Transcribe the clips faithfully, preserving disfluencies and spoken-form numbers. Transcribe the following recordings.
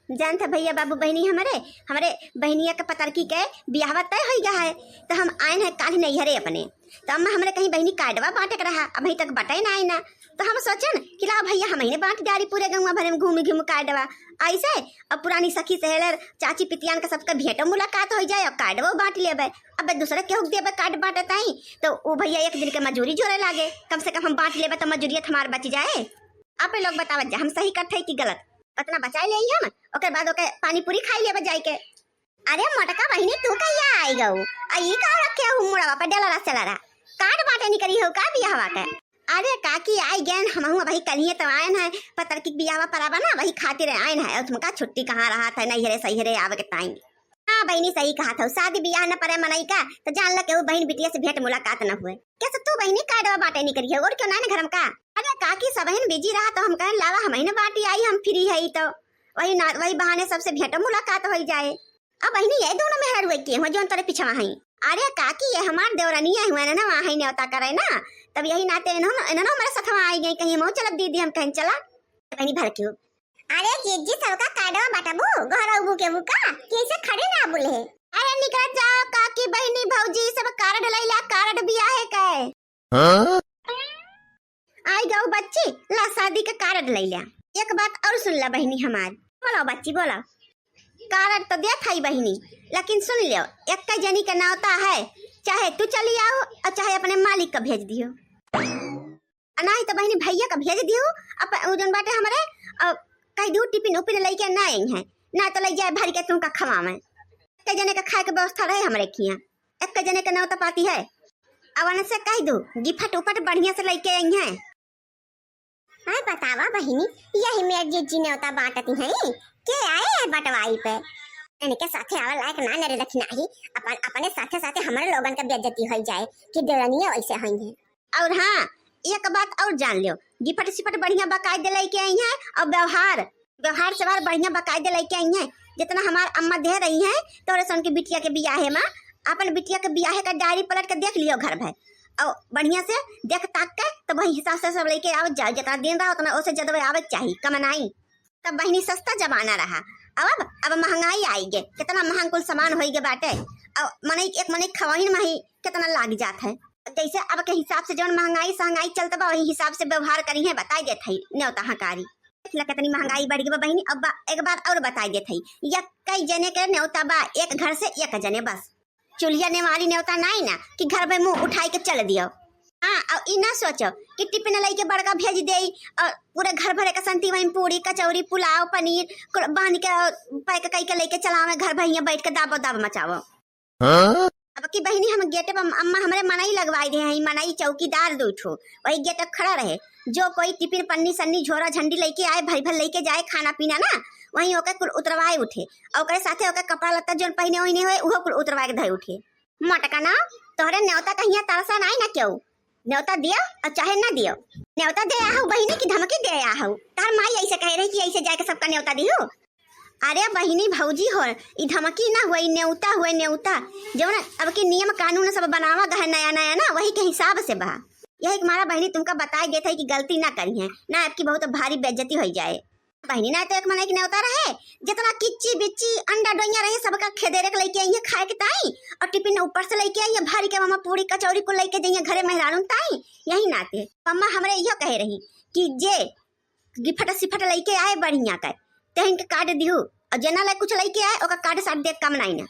जानत है भैया बाबू बहिनी हमरे, हमरे बहिनिया के पतरकी के बियाहवा तय होइ गा है, तो हम आएन है काल्हि नैहरे अपने। तो अम्मा हमरे कहीं बहिनी कार्डवा बाँटे के रहा, अबहीं तक बँटे नाहीं ना। तो हम सोचेन कि लाओ भैया हमहीं बाँट डारी पूरे गउँवा भरे में घूमि घूमि कार्डवा। अइसे अब पुरानी सखी सहेलर चाची पितियान का सबका भेंटो मुलाकात होइ जाए और कार्डवो बाँट लेबे। अब दूसरे केहू के देबे कार्ड बाँटे ताई, तो उ भैया एक दिन के मजूरी जोरे लागे, कम से कम हम बाँट लेबे तो मजूरिया हमार बचि जाए। आपे लोग बतावत जा हम सही करत है कि गलत। ओतना बचाइ लेई हम, ओकर बाद ओके पानी पूरी खाइ लेबे जाइ के। अरे मोटका बहिनी, तू कहिया आइ गउ? आ ई का रखे हउ मुड़वा पे डलरा सेलरा? कार्ड बाँटे निकरी हउ का बियाहवा के? अरे काकी, आइ गएन, हमहूँ अबहीं कल्हिए तो आएन है, पतरकी के बियाहवा परा बा ना, वही खातिर आएन है। और तुमका छुट्टी कहाँ रहत है, नैहरे सैहरे आवे के ताई। हाँ बहिनी, सही कहत हउ, शादी बियाह न परे मनई का, तो जान ल केहू बहिन बिटिया से भेंट मुलाकात न हुए। कैसे तू बहिनी कार्डवा बाँटे निकरी हउ, और केहू नाहीं न घर में का? अरे काकी, सबहिन बिजी रहा तो हम कहेन लावा हमहीं बाँटी आई, हम फ्री है तो। वही ना, वही बहाने सबसे भेंटो मुलाकात होइ जाए। अब बहिनी, ये दोनों मेहरारू के हुआ जौन तोरे पिछवा हईं? अरे काकी, ये हमार देवरनिया हुआ ना, वहाँ नेवता करे ना, तब यही नाते इन्हों, इन्हों हमारे साथवा आइ गई, कहीं हमहूँ चलब दीदी, हम कहेन चला। बहिनी भर क्यों? अरे जीजी, सबका कार्डवा बटबू, घर अबू के बुका, कैसे खड़े ना बोले? अरे निकल जाओ काकी, बहिनी, भौजी, सब कार्ड लैला, कार्ड बियाहे के। हाँ? आइ गउ बच्ची, ला शादी के कार्ड लैला। एक बात और सुन ला बहिनी हमार, बोलो बच्ची, बोलो। कार्ड तो देत हई बहिनी, लेकिन सुन लियो, एक जनी के नेवता है, चाहे तू चली आओ और चाहे अपने मालिक का भेज दियो। आ नाहीं तो बहिनी भैया का भेज दियो, अप-, उ जौन बाटे हमरे, और कहि दियो टिफिन उफिन लइके ना अइहैं, ना तो लइ जाए भरि के तुमका खवावे। एक जने का खाए के व्यवस्था रहे हमरे खिया, एक जने का नेवता पाती है। अब उनसे कहि दू, गिफट उपट बढ़िया से लइके अइहैं। अरे बतावा बहिनी, यही में जीजी नेवता बाँटती हैं, के आए है बटवाई पे? इनके साथे आवे लायक ना नरे रखी नाही, अपन, अपने साथे साथे हमरे लोगन का बेइज्जती होइ जाए कि देवरनिया वैसे हई हैं। और हाँ, एक बात और जान लियो, गिफट सिफट बढ़िया बकायदे लइके अइहैं और व्यवहार, व्यवहार सेवहार बढ़िया बकायदे लइके अइहैं। जितना हमार अम्मा दे रही हैं, तोरे सन के बिटिया के बियाहे मा, अपन बिटिया के बियाहे का डायरी पलट के देख लियो घर भर, और बढ़िया से देख ताक के, तो वही हिसाब से सब लइके आवत जाओ। जितना दिन रहा, उतना ओसे ज्यादा आवे के चाही, कम नाई। तब बहिनी सस्ता जमाना रहा, अब, अब महंगाई आइ गे, कितना महंग कुल सामान होइ गे बाटे। अब मनई, एक मनई खवाइन मा ही कितना लाग जात है। जैसे अब के हिसाब से जौन महंगाई सहंगाई चलत बा, वही हिसाब से व्यवहार करिहैं, बताइ देत हई नेवता हकारी। देख ला कितनी महंगाई बढ़ि गे बा बहिनी। अब बा-, एक बात और बताइ देत हई, यक्कई जने के नेवता बा, एक घर से एक जने बस। चुल्हिया नेवारी नेवता नाई ना कि घर में मुँह उठाइ के चल दियो। हाँ, और ई ना सोचो कि टिफिन लइके बड़का भेज देई और पूरा घर भरे का संती वहीं पूरी, कचौरी, पुलाव, पनीर कुल बांध के और पैक कइ के लइके चलावे घर भर, हियां बैठ के दाबो दाब मचावो। हाँ? अब की बहिनी हम गेट पर अम्मा हमरे मनई लगवाई दे हैं, मनई चौकीदार दू ठो, वही गेट पर खड़ा रहे। जो कोई टिफिन, पन्नी, सन्नी, झोरा, झंडी लइके आए, भरी भर लइके जाए खाना पीना ना, वहीं ओके कुल उतरवाए उठे। और ओकरे साथे ओके कपड़ा लत्ता जौन पहिने ओहिने होए, उहो कुल उतरवाए के धरे उठे। मोटका ना, तोहरे नेवता कहिया तरसा नाई ना केहू। नेवता दियो और चाहे ना दियो। नेवता दे आहू बहिनी की धमकी दे आहू। तार माई ऐसे कहे रही कि ऐसे जाके सबका नेवता दिहू। अरे बहिनी भौजी हो, ई धमकी ना हुआ, ई नेवता हुआ, नेवता। जौन अब के नियम कानून सब बनावा गए नया नया ना, वही के हिसाब से बा। यही के मारा बहिनी तुमका बताइ देत है कि गलती ना करिहैं, ना आपकी बहुत भारी बेइज्जती होइ जाए। बहिनी ना तो एक मनई के नेवता रहे, जितना किच्ची बिच्ची अंडा डोइया रहे सबका खेदेरे के लइके अइहैं खाए के ताई, और टिफिन ऊपर से लइके अइहैं भरी के, मम्मा पूरी कचौरी कुल लइके जइहैं घरे मेहरारून ताई। यही नाते मम्मा हमरे इहो कहे रही कि जे गिफट सिफट लइके आए बढ़िया के, तेहिन के काट दिहू, और जे ना ले कुछ लइके आए ओका काट साट दे, कम नाई ना।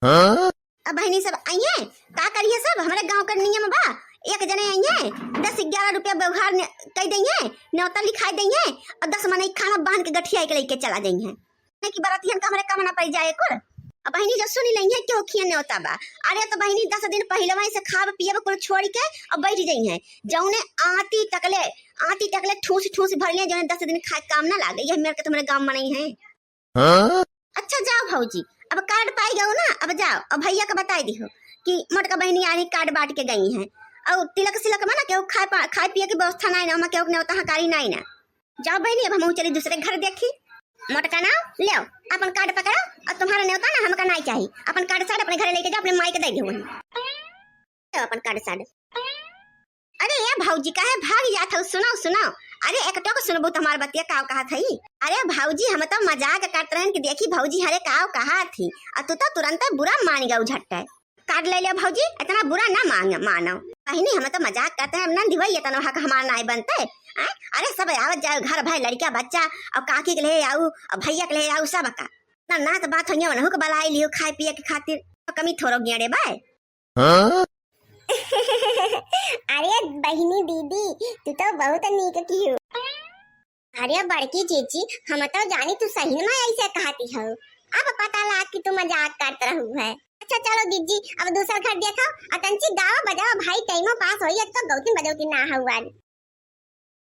हाँ? अब बहिनी सब अइहैं, का करिहैं सब, हमरे गाँव के नियम बा, एक जने अइहैं, दस ग्यारह रुपया व्यवहार ने-, कइ दइहैं, नेवता लिखाइ दइहैं, और दस मनई खाना बांध के गठियाइ के लइके चला जइहैं। नहीं कि बरातियन का हमरे कम ना पइ जाए कुल। अब बहिनी जो सुनी लइहैं कि होखिया नेवता बा, अरे तो बहिनी दस दिन पहिले वहीं से खाब पियब कुल छोड़ि के और बैठ जइहैं, जौने आती तकले, आती तकले ठूस ठूस भर लिया, जौने दस दिन खाए काम ना लागे, यह मेर के तुम्हरे गाँव मनई हैं। हाँ? अच्छा जाओ भौजी, अब कार्ड पाइ गउ ना, अब जाओ, अब भैया का बताइ दिहू कि मोटका बहिनी आनी कार्ड बांट के गई हैं, और तिलक सिलक में ना केहू खाए पा-, खाए पिए की व्यवस्था नाई ना, ओमा केहू के नेवता हकारी नाई ना। जाओ बहिनी, अब हमहू चली दूसरे घर देखी। मोटका ना, लेव, अपन कार्ड पकड़ो, और तुम्हारा नेवता ना हमका नाई चाही, अपन कार्ड साट अपने घरे लइके जाओ, अपने माई के दइ दिहू वहीं। तो अपन कार्ड साट। अरे ए भौजी, काहे भाग जात हऊ? सुनाओ, सुनाओ, अरे, एक टोक सुनबू तो हमार बतिया काव कहत हई। अरे भौजी, हम तो मजाक करत रहन कि देखी भौजी हरे काव कहत ही, और तू तो तुरंत बुरा मान गऊ झट्टे। काट ले ले भौजी, इतना बुरा ना मांग मानो। बहिनी, हम तो मजाक करत हैं, नंदी वही इतना हक हमार नाय बनते। आय? अरे सब आवत जाओ घर भर, लड़का बच्चा, और काकी के ले आऊ, और भैया के ले आऊ, सब का। ना नात बात होइया, उनहु के बलाई लियो खाए पिए के खातिर, तो कमी थोरो गेड़े बाय। हाँ? अरे बहिनी दीदी, तू तो बहुत नीक की हो। अरे बड़की जीजी, हम तो जानी तू सही में ऐसे कहती हो। अब पता लाग कि तू मजाक करत रहू है। अच्छा चलो जीजी, अब दूसर घर देखो, और तंची गावा बजावा भाई, टाइमो पास होई, अब तो गौती बजौती ना हुआ।